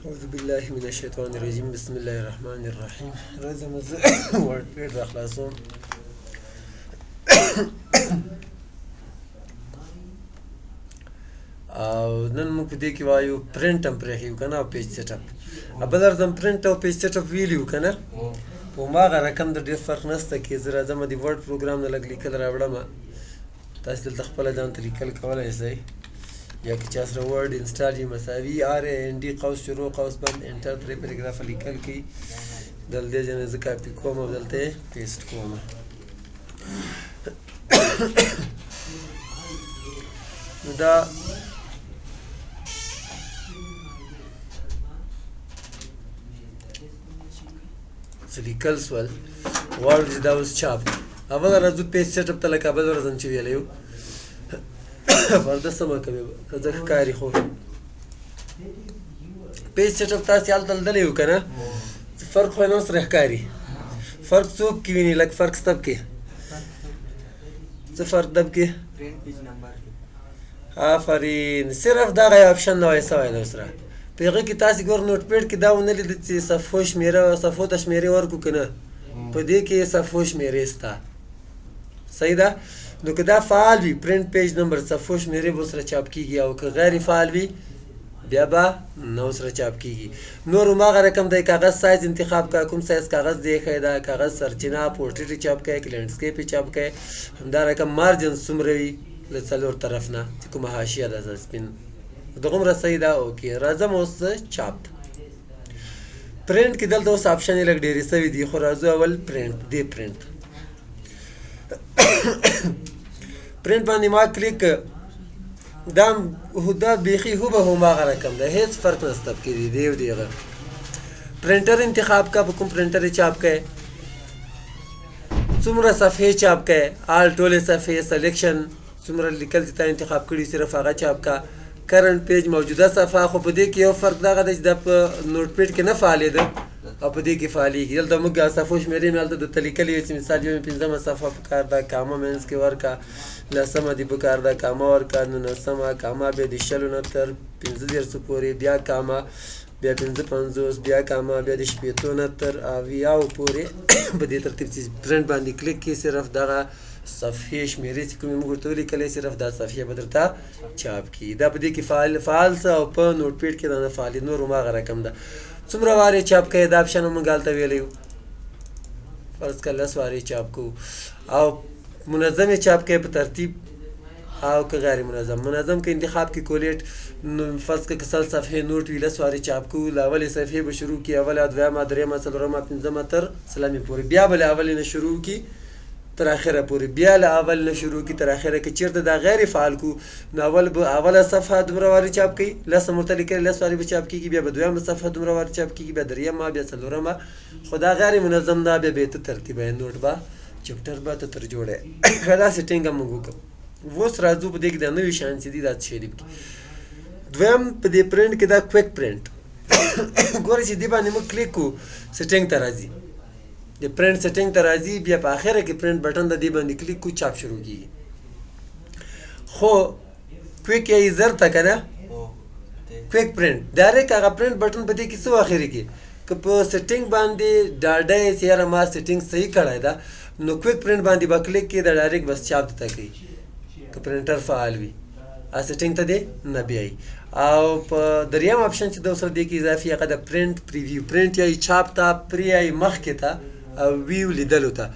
اعوذ بالله من الشیطان الرجیم، بسم الله الرحمن الرحیم. راځم، زه WordPad را خلاصوم. او نن موږ په دې کې وایو پرنټ هم پرېښی که نه او page setup. بل ورځ پرنټ او page setup ویلي وو که نه، په هماغه رقم د ډېر فرق نشته کې. زه راځم، د Word پروګرام نه لږ لیکل راوړم. تاسو دلته خپله ځان ته لیکل کولی شئ، یا که چا سره Word install وي، مساوي RND قوس شروع قوس بند enter، درې پاراګرافه لیکل کوي. دلته ځای نه زه کاپي کوم او دلته یې paste کوم. نو دا څه لیکل سول، غواړو چې دا اوس چاپ کړو. اول راځو page setup ته، لکه بل ورځ هم چې ویلی وو. پرده سمه کوي که زه ښکاري، خو page setup تاسې هلته لیدلی وو که نه؟ فرق خو یې نه سره ښکاري. فرق څوک کې ویني؟ لږ فرق سته پکې؟ څه فرق ده پکې؟ Print page number کې. آفرین، صرف دغه یو option نوی سوی دی سره. په هغه کې تاسې ګور Notepad کې دا ونه لیدل چې صفحو شمېره، صفحو ته شمېرې ورکو که نه؟ په دې کې صفحو شمېرې سته، صحیح ده؟ نو که دا فعال وي، print page number، صفحو شمېرې به سره چاپ کیږي، او که غیر فعال وي بیا به نه سره چاپ کیږي. نور هماغه رقم دی. کاغذ سایز انتخاب کا، کوم سایز کاغذ دی ښی ده، کاغذ سرچینه، portrait چاپ کوي که landscape چاپ کوي. همدا رقم margin څومره وي له څلور طرف نه چې کومه حاشیه ده سپین، دغومره. صحیح ده؟ okay، راځم اوس چاپ ته. پرنټ کې دلته اوس option یې لږ ډېرې سوي دي، خو راځو اول پرنټ دی. پرنټ باندې ما کلیک. دا دا بیخي هو به هماغه رقم ده، هیڅ فرق نشته پکې. دی دیو دیغه پرنټر انتخاب کا، په کوم پرنټر یې چاپ کړي، څومره صفحې چاپ کړي، all ټولې صفحې، selection څومره لیکل چې تا انتخاب کړي صرف هغه چاپ کا، current page موجوده صفحه. خو په دې کې یو فرق دغه دی چې دا په Notepad کې نه فعالېده او په دې کې فعالېږي. دلته موږ صفحو شمېرې مې هلته درته لیکلې وې چې مثال یو مې پنځمه صفحه پکار ده، کامه منځ کې ورکه، لسمه دې پکار ده، کامه ورکه، نولسمه کامه، بیا د 20 نه تر 35 پورې، بیا کامه، بیا 55، بیا کامه، بیا د 60 نه تر 70 پورې. په دې ترتیب چې پرنټ باندې کلیک کړې، صرف دغه صفحې شمېرې چې کومې موږ ورته ولیکلې، صرف دا صفحې به درته چاپ کړي. دا په دې کې فعال فعال څه او په Notepad کې دا نه فعال. نور هماغه رقم ده. څومره وارې چاپ کوي، دا option هم موږ هلته ویلی وو. فرض کړه 10 وارې چاپ کوو، او منظم یې چاپ کوي په ترتیب او که غیر منظم؟ منظم که انتخاب کې collate، نو فرض که 100 صفحې نوټ وي، 10 وارې چاپ کوو، له اولې صفحې به شروع کړي، اوله، دویمه، درېیمه، څلورمه، پنځمه تر 20مې پورې، بیا به له اولې نه شروع کړي تر اخره پورې، بیا له اول نه شروع کړي تر اخره. که چېرته دا غیر فعال کو، نو اول به اوله صفحه دومره وارې چاپ کوي، 10 ورته لیکلې، 10 وارې به چاپ کېږي، بیا به دویمه صفحه دومره وارې چاپ کېږي، بیا درېیمه، بیا څلورمه. خو دا غیر منظم ده، بیا به ته ترتیبه نوټ به chapter به ته تر جوړه. ښه، دا setting هم موږ وکړو. اوس راځو په دې کې دا نوي شیان چې دي، دا څه شی دي پکې؟ دویم په دې پرنټ کې دا quick print. ګوره چې دې باندې موږ کلیک کو، setting ته راځي، د print setting ته راځي. بیا په اخره کې print button د دې باندې کلیک کو، چاپ شروع کیږي. خو quick یې زر ته کنه؟ Quick print direct هغه print button په دې کې څه اخري کې، که په setting باندې ډاډه یې چې یاره ما setting صحیح کړی ده، نو quick print باندې به کلیک کې، د direct بس چاپ ته کوي که پرنټر فعال وي، ا setting ته دی نه بیایي. او په دریم option چې د سره دی کې اضافي، هغه د print preview. Print یا چاپ ته، pre یا مخکې ته، او view لیدلو ته.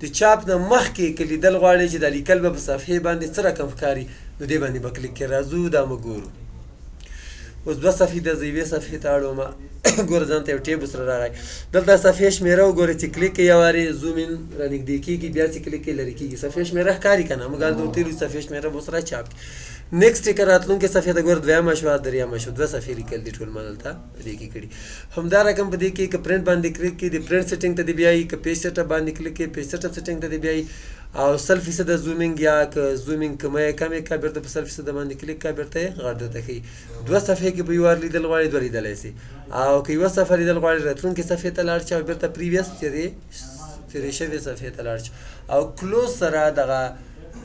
د چاپ نه مخکې که لیدل غواړي چې د لیکل به په صفحې باندې څه رقم ښکاري، نو دې باندې به کلیک کې. راځو دا موږ ګورو. اوس دوه صفحې د زه یوې صفحې ته اړوم. ګوره، ځان ته یو tab سره راغی. دلته صفحې شمېره وګوره چې کلیک یې یو وارې zoom in رانږدې کېږي، بیا چې کلیک یې لرې کېږي. صفحې شمېره ښکاري که نه؟ موږ هلته ورته ویلو صفحې شمېره به سره چاپ کړي. Next که راتلونکې صفحې ته ګوره، دویمه شوه، درېیمه شوه، دوه صفحې لیکل دي ټول ما دلته په دې کې کړي. همدا رقم په دې کې که پرنټ باندې کلیک کړي، د print setting ته دې بیایي، که page setup باندې کلیک کړي، page setup setting ته دې بیایي. او 100% zooming یا که zooming کمه کمې کا، بیرته په 100% باندې کلیک کا، بیرته یې غټ درته ښیي. دوه صفحې کې په یو وار لیدل غواړي، دوه لیدلی سي، او که یوه صفحه لیدل غواړي، راتلونکې صفحې ته لاړ شي او بیرته previous تېرې تېرې شوې صفحې ته لاړ شي. او close سره دغه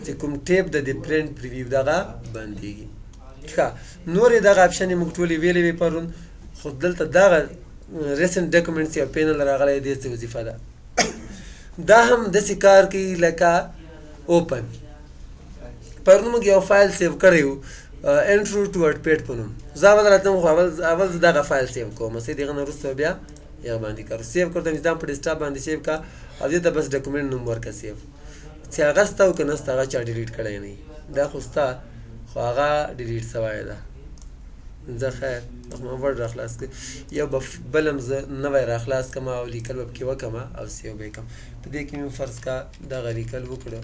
چې کوم tab د print preview دغه بندېږي. ښه، نورې دغه option موږ ټولې ویلې وې پرون. خو دلته دغه recent documents یو panel راغلی دی، څه وظیفه ده؟ دا هم داسې کار کوي لکه open. پرون موږ یو فایل save کړی وو intro to WordPad په نوم. زه اول راتلم، خو اول زه دغه فایل save کوم، سې دغه نه وروسته بیا یغه باندې کار save کړم. چې دا په ډیسکټاپ باندې save کا او دې ته بس document نوم ورکه save، چې هغه ستا او که نه ستا، هغه چا delete کړی نه. دا خو ستا، خو هغه delete سوی ده. زه خیر خو ما Word راخلاص کړ، یو به بل هم زه نوی راخلاص کړم او لیکل به پکې وکړم او save به یې کړم. په دې کې مې فرض کا دغه لیکل وکړو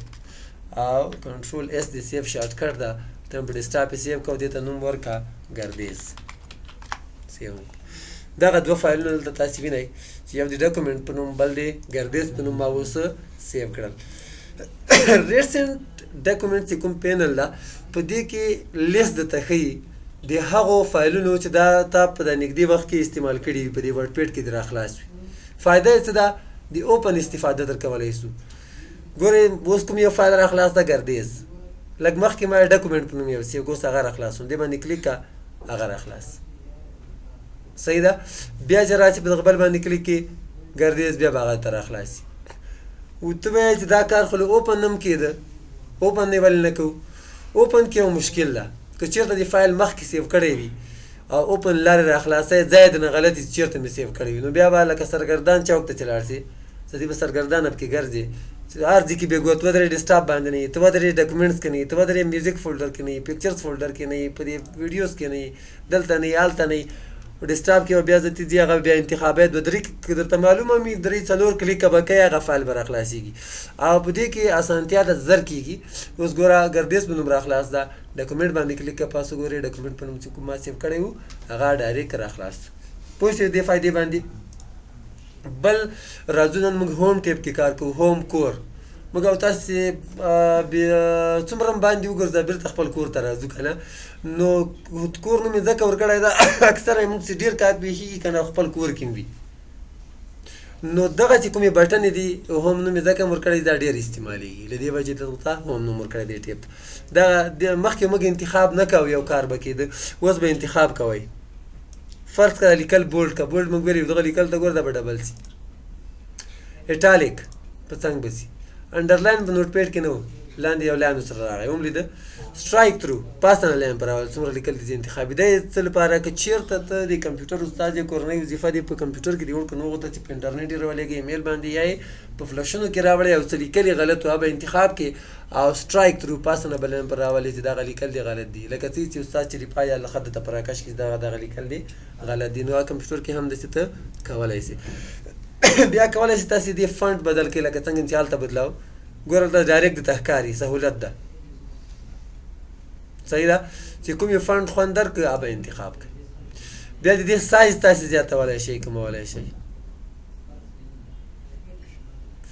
او control S د save shortcut ده، ته په ډیسکټاپ یې save کړه او دې ته نوم ورکړه ګردیز، save. دغه دوه فایلونه دلته تاسې وینئ چې یو د document په نوم، بل د ګردیز په نوم ما اوس save کړل. recent document چې کوم panel ده، په دې کې لیست درته ښیي د هغو فایلونو چې دا تا په د نږدې وخت کې استعمال کړي وي، په دې WordPad کې دې راخلاص وي. فایده یې څه ده؟ د open استفاده در کولی سو. ګورئ اوس کوم یو فایل راخلاص ده، ګردیز. لږ مخکې ما document په نوم یو save، اوس هغه راخلاصوم، دې باندې کلیک که هغه راخلاص. صحیح ده. بیا چې راسي په دغه بل باندې کلیک کې ګردیز، بیا به هغه ته راخلاصي. او ته وایې چې دا کار خو له open هم کېده، open دی ولې نه کوو؟ open کې یو مشکل ده، که چېرته د فایل مخکې save کړی وي او open لارې راخلاصی، ځای د نه غلطي چې چېرته مې save کړی وي، نو بیا به لکه سرګردان چوک ته چې لاړ سي، څه به سرګردانه پکې ګرځې، چې هر ځای کې بیا ګوت ودرې، ډیسکټاپ باندې نه، ته ودرې documents کې نه، ته ودرې music folder کې نه، pictures folder کې نه، په دې videos کې نه، دلته نه، هلته نه، ډیسکټاپ کې بیا ځه ځي، هغه بیا انتخابات دوه درې که درته معلومه وي، درې څلور کلیکه به کوې، هغه فایل به راخلاصېږي او په دې کې اسانتیا د زر کېږي. اوس ګوره ګردیز په نوم راخلاص ده، document باندې کلیک که پاسو ګورې document په نوم چې کوم ما save کړی وو هغه direct راخلاص. پوه شوې دې فایدې باندې؟ بل راځو نن موږ home tab کې کار کوو. home کور، موږ او تاسې څومره هم باندې وګرځه بیرته خپل کور ته راځو که نه؟ نو کور نوم یې ځکه ورکړی ده، اکثره یې موږ چې ډېر کار پېښېږي که نه خپل کور کې وي. نو دغه چې کومې بټنې دي، home نوم یې ځکه هم ورکړی، دا ډېر استعمالېږي، له دې وجې دلته home نوم ورکړی دی tab ته. دغه مخکې موږ انتخاب نه کوو، یو کار به کېده، اوس به انتخاب کوئ. فرض کړه لیکل bold که bold موږ ویلي، دغه لیکل ته ګوره دا به double سي، italic په څنګ به سي، underline په Notepad کې نه و، لاندې یو line سره راغی هم لیده، strike through پاسه نه line پر راغلی. څومره لیکل دي انتخابي دی څه لپاره؟ که چېرته ته د کمپیوټر استاد یې، کورنۍ وظیفه دې په کمپیوټر کې دی وړ، که نو غوښته چې په انټرنیټ یې راولېږې، ایمیل باندې یا یې په فلشونو کې راوړې او څه لیکلي غلط وو، به انتخاب کې او strike through پاسه نه به line پر راولې چې دغه لیکل دي غلط دي، لکه څه چې استاد چې ریپای یا له خط ته پر راکش کړي دغه دغه لیکل دي غلط دي. نو کمپیوټر کې هم داسې ته کولی سي. بیا کولی سي تاسې دې font بدل کړئ، لکه څنګه چې هلته بدلاو. ګوره دلته direct د ښکاري سهولت ده. صحیح ده، چې کوم یو font خوند درکړي هغه به انتخاب کړئ. بیا د دې سایز تاسې زیاتولی شئ، کمولی شئ.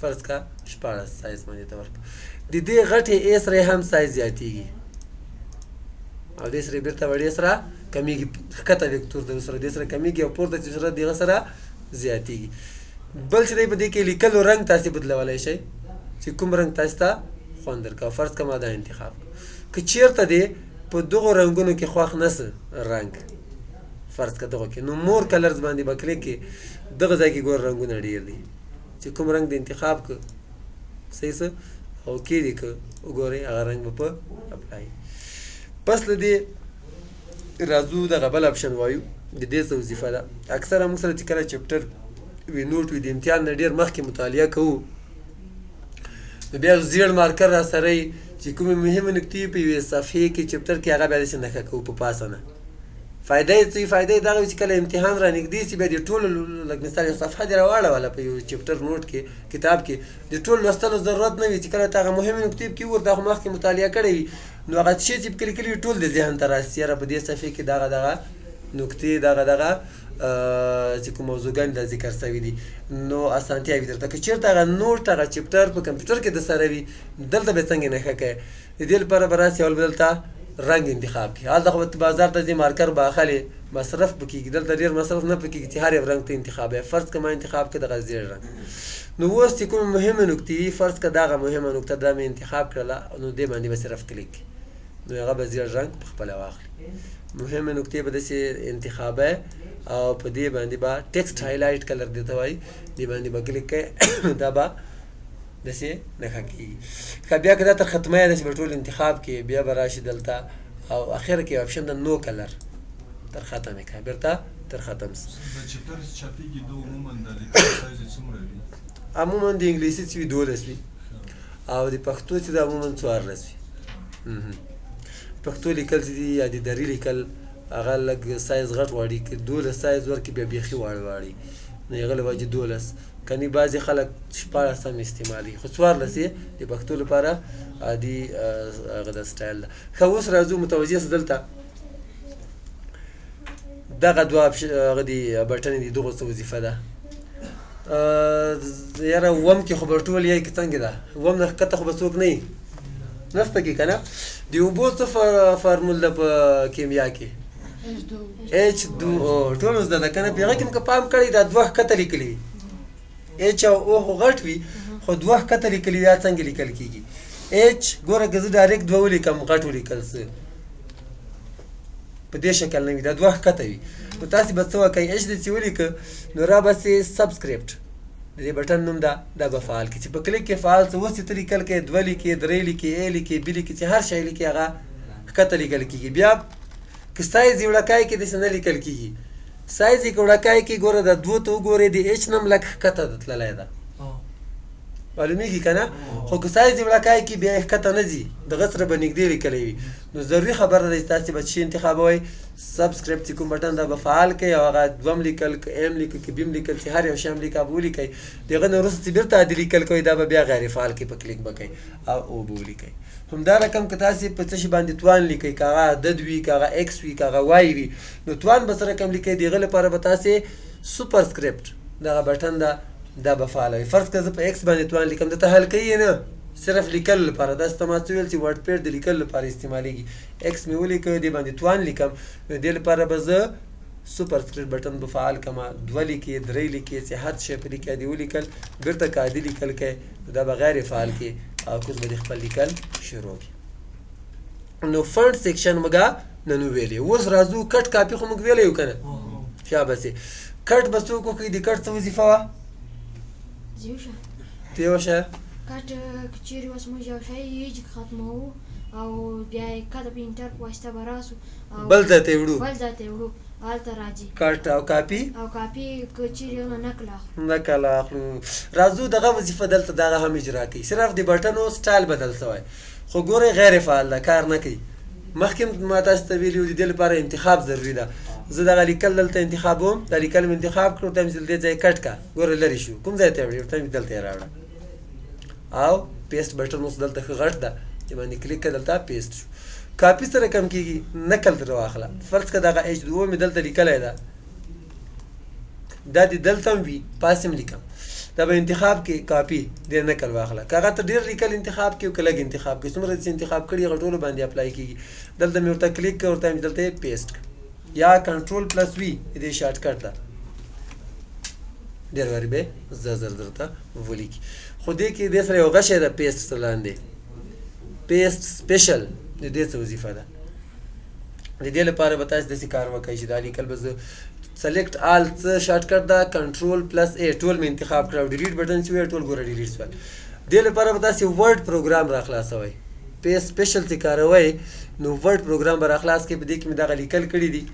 فرض کا 16 سایز باندې ته ورکړه، د دې غټې ای سره هم سایز زیاتېږي او دې سره بیرته وړې سره کمیږي. ښکته وکتور د سره دې سره کمیږي او پورته چې سره دغه سره زیاتېږي. بل چې دی په دې کې لیکلو رنګ تاسې بدلولی شئ، چې کوم رنګ تاسې ته خوند درکوه. فرض که ما دا انتخاب، که چیرته دی په دغو رنګونو کې خوښ نه سه رنګ، فرض که دغه کې، نو more colors باندې به کلیک کې، دغه ځای کې ګور رنګونه ډیر دي، چې کوم رنګ د انتخاب که صحیح سه او کې دي که وګورئ هغه رنګ به په apply. پس له دې راځو دغه بل option وایو، د دې څه وظیفه ده؟ اکثره موږ سره چې کله chapter وي، note وي، د امتحان نه ډېر مخکې مطالعه کوو، نو بیا زیړ مارکر را سره چې کومې مهمې نکتې په یوې صفحې کې chapter کې هغه بیا داسې نښه کوو په پاسه نه. فایده یې څه؟ فایده یې دغه چې کله امتحان را نږدې سي، بیا د ټولو لږ مثال یو صفحه دې راواړوله په یو chapter note کې، کتاب کې، د ټولو لوستلو ضرورت نه وي، چې کله ته هغه مهمې نکتې پکې ورته خو مخکې مطالعه کړې وي، نو هغه څه چې پکې لیکلي وي ټول د ذهن ته راسي، یاره په دې صفحې کې دغه دغه نکتې دغه دغه چې کوم موضوعګانې دا ذکر سوي دي، نو اسانتیا وي درته. که چېرته هغه note هغه chapter په کمپیوټر کې د سره وي، دلته به څنګه نښه کوې؟ د دې لپاره به راسي اول به دلته رنګ انتخاب کړي. هلته خو به بازار ته ځې مارکر به اخلې، مصرف به کېږي، دلته ډېر مصرف نه پکېږي چې هر یو رنګ ته انتخاب. فرض که ما انتخاب کړ دغه زیړ رنګ، نو اوس چې کومې مهمې نکتې وي، فرض که دغه مهمه نکته دا مې انتخاب کړله، نو دې باندې به صرف کلیک، نو هغه به زیړ رنګ په خپله واخلي. مهمې نکتې به داسې انتخابه او په دې باندې به text highlight color دی ته وایي، دې باندې به کلیک کوي، دا به داسې نښه کېږي. ښه، بیا که دا تر ختمه یې داسې به ټول انتخاب کې، بیا به راشي دلته او اخر کې option د no color تر ختم یې کړه، بیرته تر ختم سي. دا چې کله چاپېږي دا عموما د لیکلو سایز یې څومره وي؟ عموما د انګلیسي چې وي 12 وي او د پښتو چې د عموما 14 وي. پښتو لیکل چې دي یا د دري لیکل هغه لږ سایز غټ غواړي، که 12 سایز ورکړي بیا بیخي واړه غواړي، نو هغه له وجې 12 کني. بعضې خلک 16 هم استعمالوي، خو 14 یې د پښتو لپاره عادي هغه د سټایل ده. ښه، اوس راځو متوجه سه دلته دغه دوه هغه دي بټنې دي، دغو څه وظیفه ده؟ یاره وم کې خو به ټول یی که څنګه ده؟ وم نه ښکته خو به څوک نه یي نسته کې که نه؟ د اوبو څه فارمول ده په کیمیا کې؟ H2O ټول زده ده که نه؟ په هغه کې هم که پام کړی دا دوه ښکته لیکلي وي، H او O خو غټ وي خو دوه ښکته لیکلي وي، دا څنګه لیکل کېږي؟ H ګوره که زه direct دوه ولیکم غټ ولیکل څه په دې شکل نه وي، دا دوه ښکته وي. نو تاسې به څه وکړئ؟ H دې چې ولیکه نو را به سي subscript د دې بټن نوم ده، دا به فعال کړي. چې په کلیک کې فعال څه اوس چې ته لیکل کوې دوه لیکې، درې لیکې، A لیکې، B لیکې، چې هر شی لیکې هغه ښکته لیکل کېږي. بیا که سایز یې وړوکی کې داسې نه لیکل کېږي، سایز یې که وړوکی کې ګوره دا دوو ته وګورې د H نه هم لږ ښکته ده تللی ده، معلومیږي که نه؟ خو که سایز یې وړوکی کې بیا یې ښکته نه ځي، دغه سره به نږدې لیکلی وي. نو ضروري خبره ده چې تاسې به څه انتخابوئ، subscript چې کوم بټن دا به فعال کړئ او هغه دوم لیکل که M لیکل که B لیکل چې هر یو شی هم لیکه به ولیکئ. د هغه نه وروسته چې بیرته عادي لیکل کوئ دا به بیا غیر فعال کړئ، په کلیک به کوئ او او به ولیکئ. همدا رقم که تاسې په څه شي باندې توان لیکئ، که هغه عدد وي، که هغه X وي، که هغه Y وي، نو توان به څه رقم لیکئ؟ د هغه لپاره به تاسې superscript دغه بټن ده دا به فعال وي. فرض که زه په X باندې توان لیکم، دلته حل کوي نه، صرف لیکلو لپاره. داسې ته ما څه ویل چې WordPad د لیکلو لپاره استعمالیږي. X مې ولیکه، دې باندې توان لیکم، نو دې لپاره به زه superscript بټن به فعال کړم، دوه لیکې، درې لیکې، چې هر شی په لیکې دې ولیکل، بیرته که عادي لیکل کوې نو دا به غیر فعال کړي او کوز به دې خپل لیکل شروع کړي. نو font section موږ نن وویلې. اوس راځو cut copy خو موږ ویلی یو که نه؟ شابسې cut به څوک وکړي؟ د cut څه وظیفه وه؟ ته یې وشه. cut که چیرې اوس موږ یو شی یې چې ختموو او بیا یې cut په enter په واسطه به راسو او بل ځای ته یې وړو، بل ځای ته یې وړو، هلته راځي cut او کاپي. او کاپي که چیرې یو نقل اخلو، نقل اخلو. راځو دغه وظیفه دلته دغه هم اجرا کوي، صرف د بټنو سټایل بدل سوی، خو ګورئ غیر فعال ده، کار نه کوي. مخکې ما تاسو ته ویلي وو د دې لپاره انتخاب ضروري ده. زه دغه لیکل دلته انتخابوم، دا لیکل مې انتخاب کړو، ورته مې چې دې ځای cut کا، ګوره لرې شو، کوم ځای ته یې وړي؟ ورته مې دلته یې راوړه او paste بټن اوس دلته ښه غټ ده چې باندې کلیک کړه دلته paste شو. کاپي سره کم کېږي، نقل ترې واخله. فرض که دغه H2 مې دلته لیکلی ده، دا دې دلته هم وي، پاس هم لیکم، دا به انتخاب کې کاپي دې نقل واخله. که هغه ته ډېر لیکل انتخاب کې او که لږ انتخاب کې، څومره چې انتخاب کړي هغه ټولو باندې apply کېږي. دلته مې ورته کلیک کړ، ورته مې دلته یې paste کړ، یا control plus V دې shortcut ده، ډېر واري به زر زر درته ولیکي. خو دې کې دې سره یو غشی ده paste سره لاندې، paste special د دې څه وظیفه ده؟ د دې لپاره به تاسې داسې کار وکړئ چې دا لیکل به زه select all څه shortcut ده control plus A ټول مې انتخاب کړ او delete بټن چې وی ټول ګوره delete شول. دې لپاره به تاسې Word پروګرام را خلاصوئ، paste special چې کاروئ نو Word پروګرام به را خلاص کړئ. په دې کې مې دغه لیکل کړي دي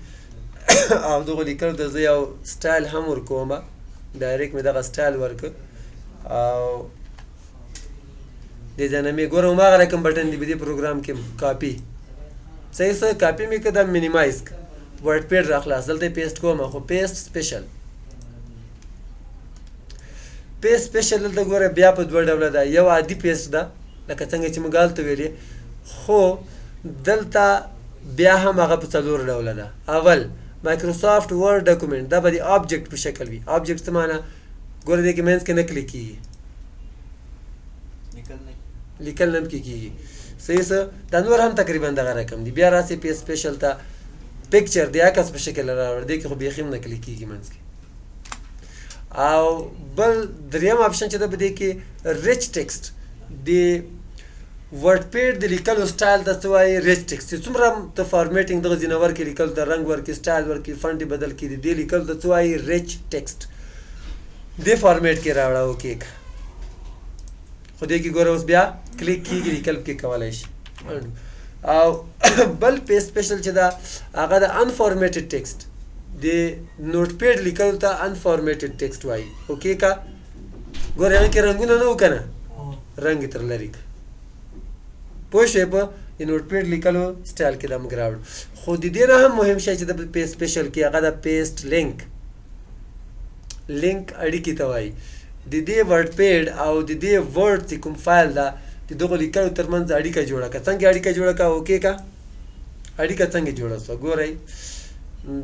او دغو لیکلو ته زه یو سټایل هم ورکوم، direct مې دغه سټایل ورکړ او دې ځای نه مې ګوره هماغه رقم بټن دی په دې پروګرام کې کاپي، صحیح څه کاپي مې کړه، دا minimize کړه، WordPad را خلاص، دلته یې paste کوم، خو paste special، paste special دلته ګوره بیا په دوه ډوله ده، یو عادي paste ده لکه څنګه چې موږ هلته ویلې، خو دلته بیا هم هغه په څلور ډوله ده. اول Microsoft Word document، دا به د object په شکل وي. object څه معنی؟ ګوره دې کې منځ کې نه کلیک کیږي، لیکل نه پکې کیږي، صحیح څه؟ دا نور هم تقریبا دغه رقم دي. بیا راسي paste special ته picture د عکس په شکل راوړ، دې کې خو بیخي هم نه کلیک کیږي منځ کې. او بل دریم option چې ده په دې کې rich text، د ورډ پیډ د لیکلو سټایل ته څه وایي؟ ریچ ټیکسټ. چې څومره ته فارمیټینګ دغه ځینه ورکې، لیکل ته رنګ ورکې، سټایل ورکې، فنټ یې بدل کړي، د دې لیکلو ته څه وایي؟ ریچ ټیکسټ. دې فارمیټ کې راوړه، اوکې که خو دې کې ګوره اوس بیا کلیک کیږي، لیکل پکې کولی شي. او بل پیسټ سپیشل چې دا هغه د انفارمیټډ ټیکسټ، د نوټ پیډ لیکلو ته انفارمیټډ ټیکسټ وایي. اوکې که ګوره هغه کې رنګونه نه وو که نه، رنګ یې تر لرې که پوه شوې. په د نوټ پیډ لیکلو سټایل کې دا موږ راوړو. خو د دې نه هم مهم شی چې د پیسټ سپیشل کې هغه د پیسټ لینک، لینک اړیکې ته وایي. د دې ورډ پیډ او د دې ورډ چې کوم فایل ده د دغو لیکلو ترمنځ اړیکه جوړه که. څنګه اړیکه جوړه که؟ اوکې که اړیکه څنګه جوړه سوه؟ ګورئ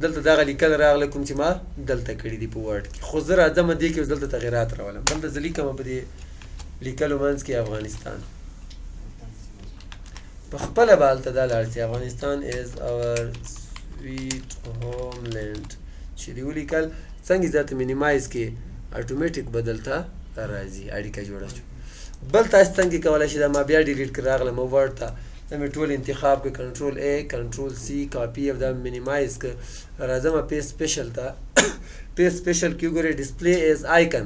دلته دغه لیکل راغله کوم چې ما دلته کړي دي په ورډ کې، خو زه راځم دې کې اوس دلته تغیرات راولم. دلته زه لیکم په دې لیکلو منځ کې افغانستان، په خپله به هلته دا لاړ سي، افغانستان از اور سویټ هوم لینډ چې دې ولیکل، څنګه ځاته مینیمایز کې اتوماتیک بدلته راځي، اړیکه جوړه شو. بل تاسو څنګه کولای شئ؟ دا ما بیا ډیلیټ کړ، راغلم ورډ ته، دا مې ټول انتخاب کړ، کنټرول ای کنټرول سی کاپي، او دا مینیمایز کړ. راځم پیس سپیشل ته، پیس سپیشل کې وګورئ ډیسپلی از آیکن،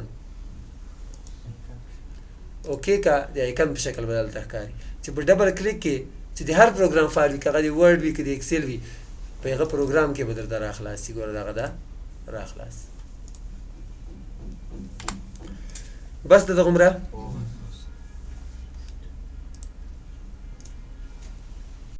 اوکې که د آیکن په شکل بدلته ښکاري چې په ډبل کلیک کې چې د هر پروګرام فایل وي، که هغه د ورډ وي که د ایکسل وي، په هغه پروګرام کې به درته راخلاص شي. ګوره دغه ده راخلاص، بس د دغومره.